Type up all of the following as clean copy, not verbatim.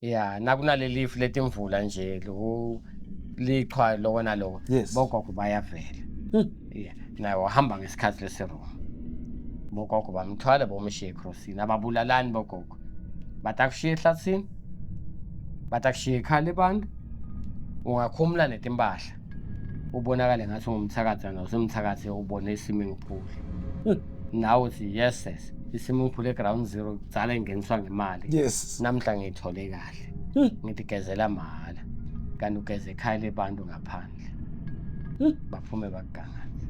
Ya, nakunalelifu letimvula nje loku lichwa loko naloko. Yes. Bogogo bayavela. Yeah, naye wahamba ngesikhathi lesirong. Bogogo bamthwala bomshiya ekrosini. Ababulalani bogogo. Batakushiya ehlathini. Batakushiya ekhaya lebantu. Ungakhumula netimpahla. Ubonakale ngathi ungumthakathi kana usemthakathi ubone i-swimming pool. Nawe uthi yes sis. I-swimming pool e-ground zero kudzala ingeniswa ngemali. Yes. Namhla ngiyithole kahle. Ngithi gezela mahhala. Kanti ugeze ekhaya lebantu ngaphandle. Baphume bakugangathe.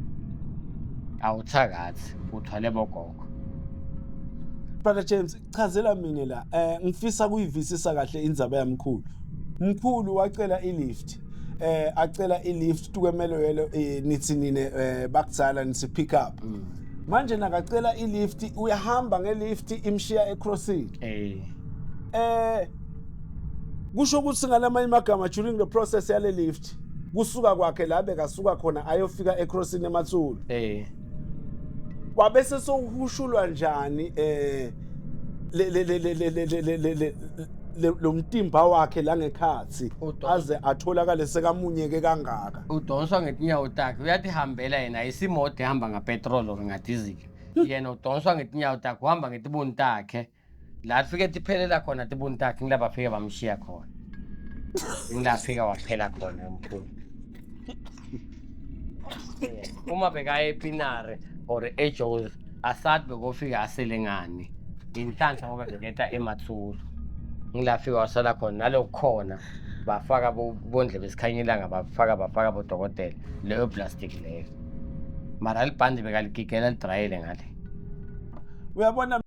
Awuthakathi, uthwale bogogo. Brother James, chazela mina la. Eh ngifisa kuyivisisa kahle indzaba yamkhulu. Mkhulu wacela ilift. Eh acela ilift tukemelo yelo eh, nithi nine eh, bakudzala nithi pick up. Manje nakacela ilift uyahamba ngelift imshiya ecrossing. Eh. Eh kusho ukuthi ngalamanye amagama during the process yale lift kusuka kwakhe la bekasuka khona ayofika ecrossing eMatsulu. Eh. Wabese sowuhushulwa njani eh le le le le le le le le le lo mtimba wakhe la ngekhathi aze atholakale sekamunyeke kangaka. Udonswa ngetinyawo takhe uyatihambela yena ayisimoto ehamba ngapetrol or ngadizili. Yena udonswa ngetinyawo takhe uhamba ngetibuni takhe. La fike tiphelela khona tibuni takhe ngila bafike bamshiya khona. Ngila fika waphela khona umkhulu. Uma bekaye ePinare or eJozi asathi bekofika asele ngani. Inhlanhla ngoba beketa eMatsulu. Ngila fika wasala khona nalokukhona bafaka bondlebe esikhanyilanga bafaka bafaka bodokotela leyo plastic leyo. Mara libhandi bekaligigela lidrayele ngale. Uyabona.